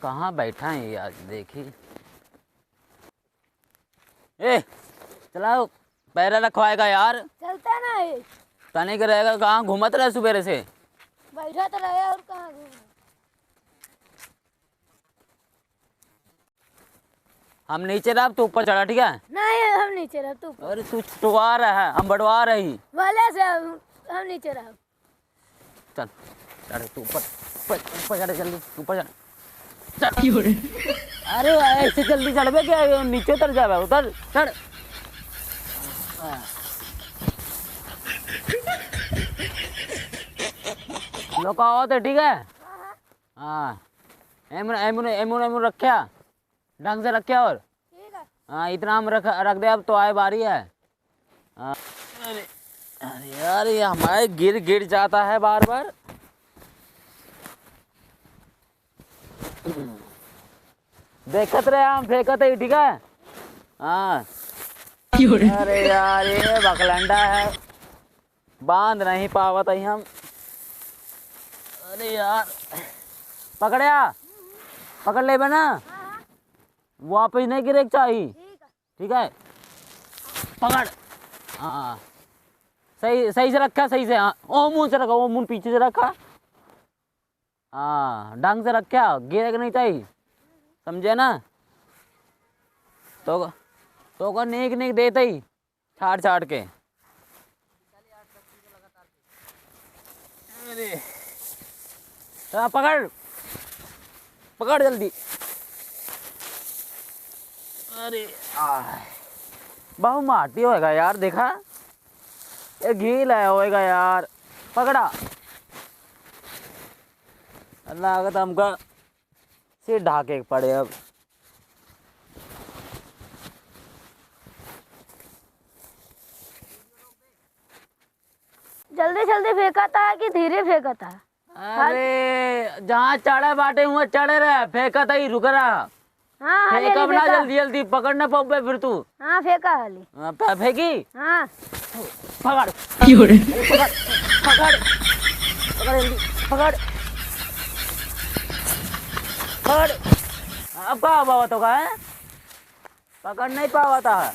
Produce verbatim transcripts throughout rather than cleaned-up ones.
कहाँ बैठा है यार, देखी। ए, चलाओ, पैरा रखवाएगा यार। चलता नहीं। तनिक रहेगा, कहाँ घूमत रहे सुबेरे से? बैठा तो रहे, और कहाँ घूमे? हम नीचे रहब, तू ऊपर चढ़ा, ठीक है? नहीं, हम नीचे रहब, तू ऊपर। अरे, तू छुटवा रहा है, हम बढ़वा रही। भले से हम, हम नीचे रहब। चल, चढ़ तू ऊपर, ऊपर, ऊपर चढ़ जल्दी, ऊपर चढ़। चढ़। क्यों रे? अरे, ऐसे जल्दी चढ़बे क्या? ये नीचे उतर जाबे, उतर, चढ़। लोग आओ तो ठीक है। हाँ, एमुन, एमुन, एमुन, एमुन रख्या, ढंग से रख्या और। ठीक है। हाँ, इतना हम रख, रख दे, अब तो आए बारी है। हाँ। अरे, अरे यार, ये हमारे गिर, गिर जाता है बार बार। देखत रहे, हम फेंकत ही, ठीक है। हाँ। क्यों रे? अरे यार, ये बकलंडा है। बांध नहीं पावत हई हम। अरे यार, पकड़या, पकड़ लेबे ना, वापस नहीं गिरे के चाही। ठीक है, पकड़। हाँ, सही, सही से रखा, सही से। हाँ, ओ मुंह से रखा, ओ मुंह पीछे से रखा। हाँ, ढंग से रख्या, गिरे के नहीं चाही, समझे ना? तो, तो को नीक नीक देते ही, छाड़ छाड़ के। अरे, हाँ, पकड़, पकड़ जल्दी। अरे, आ, बहु माटी होएगा यार, देखा? ये गीला होएगा यार, पकड़ा। लागत हमका सिर ढाके के पड़े अब। जल्दी जल्दी फेंकत है कि धीरे फेंकत है? अरे, जहाँ चढ़े बाटे, हुआँ चढ़े रहे, फेंकत ही, रुक रहा। हाँ, हाँ, फेंकब जल्दी ना, फेंका। जल्दी, जल्दी, पकड़ ना पउबे फिर तू। हाँ, फेंका हाली। हाँ, फे-, फेंकी? हाँ। पकड़। क्यों रे? पकड़, पकड़, पकड़ जल्दी, पकड़, पकड़। अब का हुआ तो का है? पकड़ नहीं पावा था।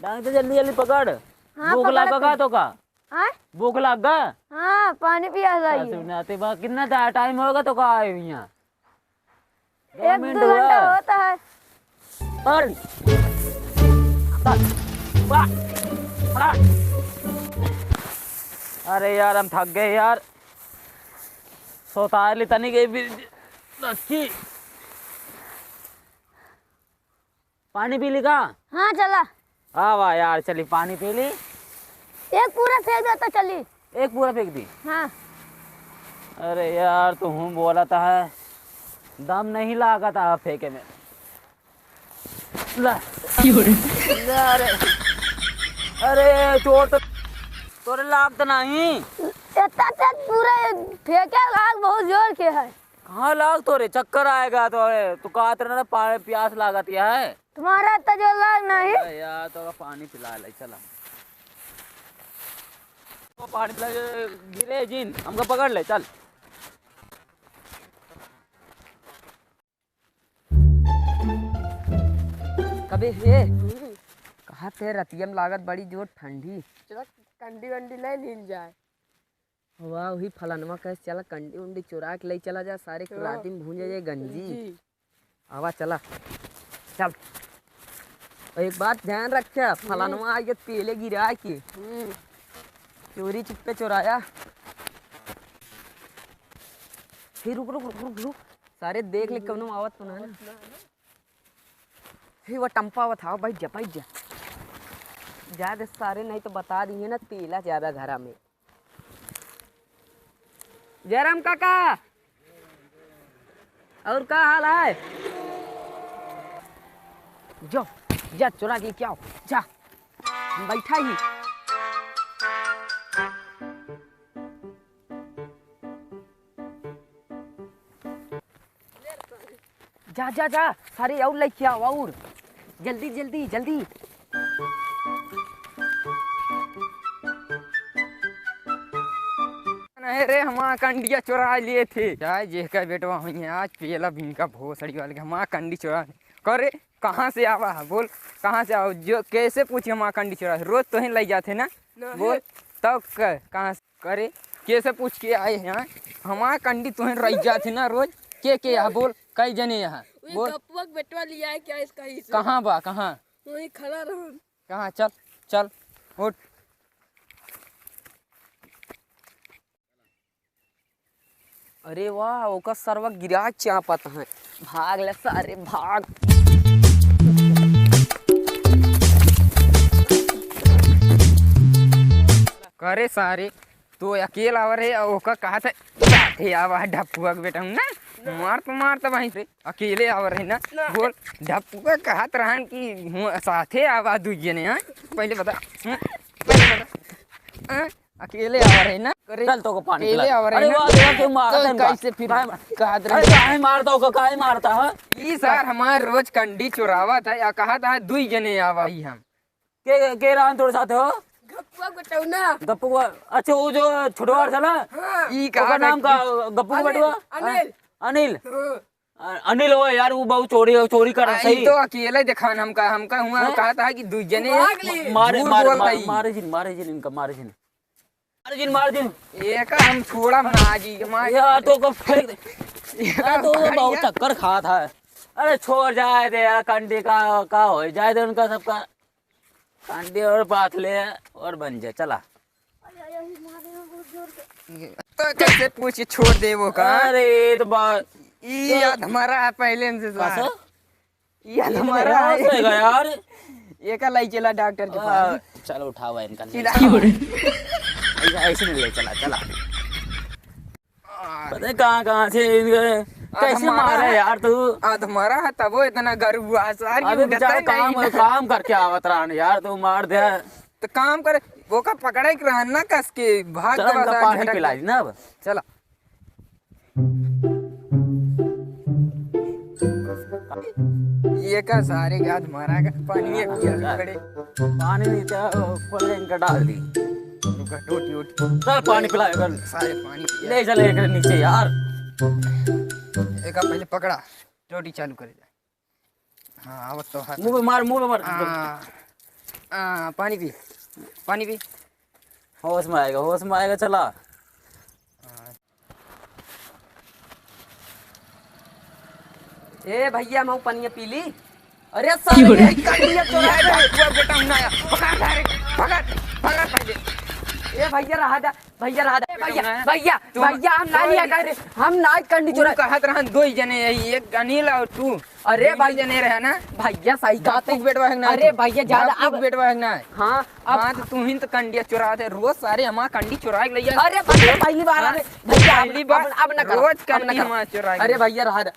डांग से जल्दी, जल्दी पकड़। हाँ, भूख पकड़ लागा तो। का तो का? आय? भूख लाग गा? हाँ, पानी पियास लागी। सुनाते बा, कितना टा-, टाइम होगा तो का आए यहाँ? दो एक मिनट दो हुआ। घंटा होता है। पकड़। पकड़। पकड़। अरे यार, हम थक गए यार। सोता ले तनी गई फिर रखी। पानी पी ली का? हाँ, चला। हाँ, वाह यार, चली पानी पी ली। एक पूरा फेंक दे तो चली। एक पूरा फेंक दी? हाँ। अरे यार, तू हूँ बोला था है, दम नहीं लागा था फेंके में। ला। क्यों रे? ला रे। अरे, चोट तो, तोरे लाग तो नहीं? इतना तेज पूरा फेंके लाग बहुत जोर के है। कहाँ लाग तोरे? चक्कर आएगा तोरे। तू कहत रहे ना, पा-, प्यास लागत है। तुम्हारा तो जो लाग नहीं। अरे यार, तो पानी पिला ले, चला। तो पानी पिला, गिरे जिन, हमको पकड़ ले, चल। कबे हे, हम्म। कहा थे रतिया में लागत बड़ी जोर ठंडी। चला, कंडी वंडी ले लीन जाए। वाह, वही फलनवा कहे, चला कंडी उंडी चुरा के ले चला जा, सारे के हाँ। राती में भूंजे जाए गंजी। जी। आवा चला, चल। और एक बात ध्यान रखे, हम्म। फलनवा आइगे तेले गिरा के। हम्म। चोरी चुप्पे चुराया। फिर रुक, रुक, रुक, रुक, रुक। सारे देख ले, हम्म। कौनो आवत तो ना है ना। आवत ना है ना। फिर वो टंपा आवत, हाँ, बैठ जा, बैठ जा। जा दे सारे, नहीं तो बता दिए ना, तेला ज्यादा घरा में। जयराम काका, और का हाल है? जो, जा चुरा के क्या हो? जा, हम बैठा ही। जा, जा, जा, सारे और लेके आओ, और। जल्दी, जल्दी, जल्दी। अरे, हमार कंडिया चुरा लिए थे। चाहे जेहका बेटवा हुई है, आज पेला भी इनका भोसड़ी वाले के हमार कंडी चुरा ले। करे, कहाँ से आवा है? बोल, कहाँ से आओ? जो कैसे पूछी हमार कंडी चुरा? रोज तोहिन लई जाते ना। नहीं। बोल, तब क-, कहाँ से? करे, कैसे पूछ के आए हैं? हमार कंडी तोहिन रह जाते ना रोज। के, के यहाँ? बोल, कई जने यहाँ? वही बोल। गपुआ के बेटवा लिया है क्या इसका हिस्सा? कहाँ बा, कहाँ? वहीं खड़ा रहन। कहाँ? चल, चल, उठ। अरे वाह, ओकर सरवा गिरा चापत है। भाग ले सारे, भाग। करे सारे, तो अकेला आवा रहे, और ओका कहा था, "साथे आवा, ढपुआ के बेटा हूँ ना।" मार तो मार तो वहीं से, अकेले आवा रहे ना। ना। बोल, ढपुआ कहत रहन कि हूँ साथे आवा दुई जने, हाँ? पहले बता, हाँ? पहले बता, हाँ? अकेले आवा रहे ना? करे, चल, तोको पानी अकेले पिला। आवा रहे अरे ना? वाह, देखा क्यों मारता तो है इनका? कैसे फिर काहे मा-, कहत अरे रहे? काहे मारता हो, काहे मारता है? ई सार हमार रोज कंडी चुरावत है, या कहत है दुई जने आवा ही हम। के, के रहन तोरे साथ हो? गप्पुआ गोटौना। गप्पू का, अच्छा, वो जो छोटवार था ना? हाँ। ई ओकर कहा नाम था का? कि गप्पू का अनिल, बेटवा? अनिल। अनिल? हाँ। अ-, अनिल हो यार, वो बहुत चोरी, चोरी कर आ, सही। ई तो अकेले देखान हमका, हमका हुआ हैं? कहा था कि दुई जने भाग ले। मारे, झूठ मारे, बोल मारे, रही। मारे जिन, मारे जिन इनका, मारे जिन। मारे जिन, मारे जिन। एका हम छोड़ा ना जी, हमारे यार तो को फेंक दे। एका यार तो वो मार बहुत यार। चक्कर खात है। अरे छोड़ जाए दे यार, कंडी का, का हो जाए दे उनका सबका। कांडी और पाथले और बन जा, चला। तो कैसे पूछ के छोड़ दे वो का? अरे, ये तो बात ई तो याद हमारा है पहले से सार। कैसा? ई याद ये हमारा है। होएगा यार। ये का लाई चला डॉक्टर के आ, पास। चलो उठावा इनका, ले। चिल्ला। ऐसा, ऐसे नहीं ले चला, चला। पता है कहाँ, कहाँ से इनके आज कैसे हमारा मारा है है। यार तू? आज हमारा है तबो इतना गर्व हुआ सार कि अबे उठता बेचारा ही नहीं। काम, काम करके आवत रहन यार, तू मार दे। तो काम करे, वो का पकड़े के रहन ना कस के, भाग चला के इनका बस पानी झटक पिला दे। दी ना अब। चला। ये का सारे गाद मारा का पानी है, पिया पकड़े। पानी नहीं था, खोल के इनका डाल दी। रुका, टूटी, उठी। चल, पानी पिला, चल। सारे पानी पिया। ले चल, एक नीचे यार। एक आप पहले पकड़ा, टोटी चालू करे जा। हाँ, आवत तो है। मुंह पे मार, मुंह पे मार। हाँ, हाँ, पानी पी, पानी पी। होश में आएगा, होश में आएगा, चला। हाँ। ए भैया, मऊ पनिया पी ली। अरे सारे, क्यों रे? ये कंडिया चोरा है। ये बेटा, ना आया। पकड़ सारे, पकड़, पकड़ पहले। ए भैया, रहा दा, भैया, रहा दा। ए भैया, भैया, तू भैया, हम ना लिया कर, हम ना कंडी तू चोरा। कहत रहन दो ही जने यही, एक अनिल और तू। अरे भाई, जने रहे ना। भैया, सही बात है। बेटवा है ना अरे तू? भैया, ज्यादा अब बेटवा है ना। हाँ, अब हाँ, तो तू ही तो कंडिया चोरा दे, रोज सारे हमार कंडी चोरा के ले जा। अरे भैया, पहली बार हाँ? आ रहे। भैया, अब, पहली बार अब, अब ना करो, रोज अब ना कंडी करो। हमार चोरा के अरे ले। भैया, रहा दे।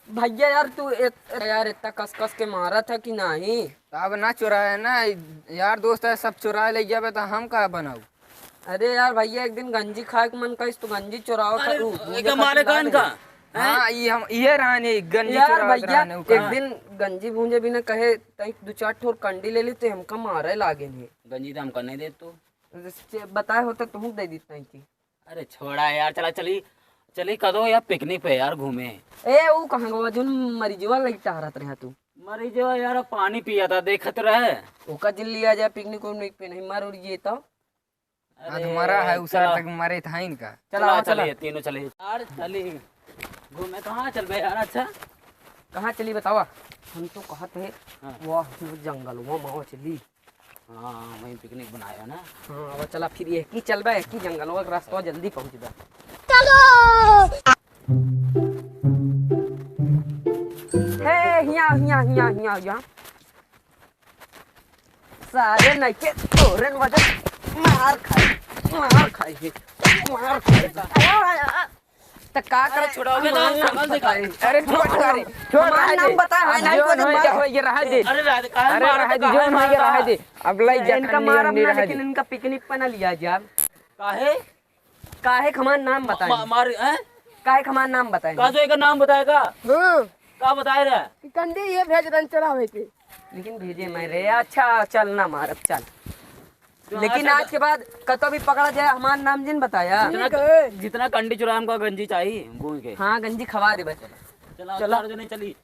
भैया यार, तू इत-, यार, इतना कस कस के मारा था कि नहीं? तो अब ना चुराए ना, यार दोस्त है, सब चुराए ले जाबे तो हम का बनाऊ? अरे यार भैया, एक दिन गंजी खाए के मन कइस तो गंजी चुराओ था, अरे, ऊ भूंजे एका मारे खातिर कौन लाए का? रहे। हैं? हाँ, ये हम, ये रहने गंजी यार चुरावत भैया, रहने, ऊ एक का? दिन गंजी भूंजे बिना कहे तई दू चार ठोर कंडी ले ली तो हमका मारे लागे नहीं। गंजी तो हमका नहीं दे तू। बताए होता तो हम दे दी तई की। अरे छोड़ा यार, चला चली, चली कदो यार पिकनिक पे यार घूमे। ए, ऊ कहाँ गवा जोन मरीजवा लइका टहरत रहा तू? मरीजवा यार पानी पिया था, देखत रहे। ओका जिन लिया जाए पिकनिक उकनिक पे, नहीं मर उड़ गए तो। अरे, आज मरा है, उसार चला। तक मरे था इनका। चला, चला, चला। चलिए, तीनों चलिए। यार, चली घूमे, कहाँ चलबे यार? अच्छा, कहाँ चली बतावा? हम तो कहत है, हाँ। वह जंगल, वह मावा चली। हाँ, वहीं पिकनिक बनायो ना। हाँ, अब चला फिर एक ही चलबे, एक ही जंगलवा के रास्ता जल्दी पहुँचबे। चलो। हे, हिया, हिया, हिया, हिया, हिया। सारे नइके तोरे वजह मार खाई, मार खाई है, मार खाई। त का करे? अरे, छुड़ाओगे ना, हमार नाम बताए। अरे, छोड़, छोड़, छोड़, हमार नाम बताए, है, नहीं, जोन कोई होई बात। के होई, ये रहा दे। अरे, रहा दे, काहे अरे, मारा रहा तो दे, काहे जोन होई के मारा? रहा दे। अब लई जा, इनका खंडी मारब उंडी ना, रहा लेकिन दे। इनका पिकनिक पे ना लिया जाब। काहे? काहे के हमार नाम बताए? मा-, मार, हैं? काहे के हमार नाम बताए? का जो एकर नाम बताएगा? हाँ। का बताए रहे? कि कंडी ये भेज रन चढ़ावे के। लेकिन भेजे मैं रे, अच्छा, चल ना मारब, चल। लेकिन आज के बाद कतो भी पकड़ा जाए, हमार नाम जिन बताया। जितना, जितना कंडी चुराए हमका गंजी चाहिए, गूंज के। हाँ, गंजी खवा दे बस। चला, चला। चार जने चली।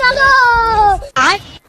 चलो।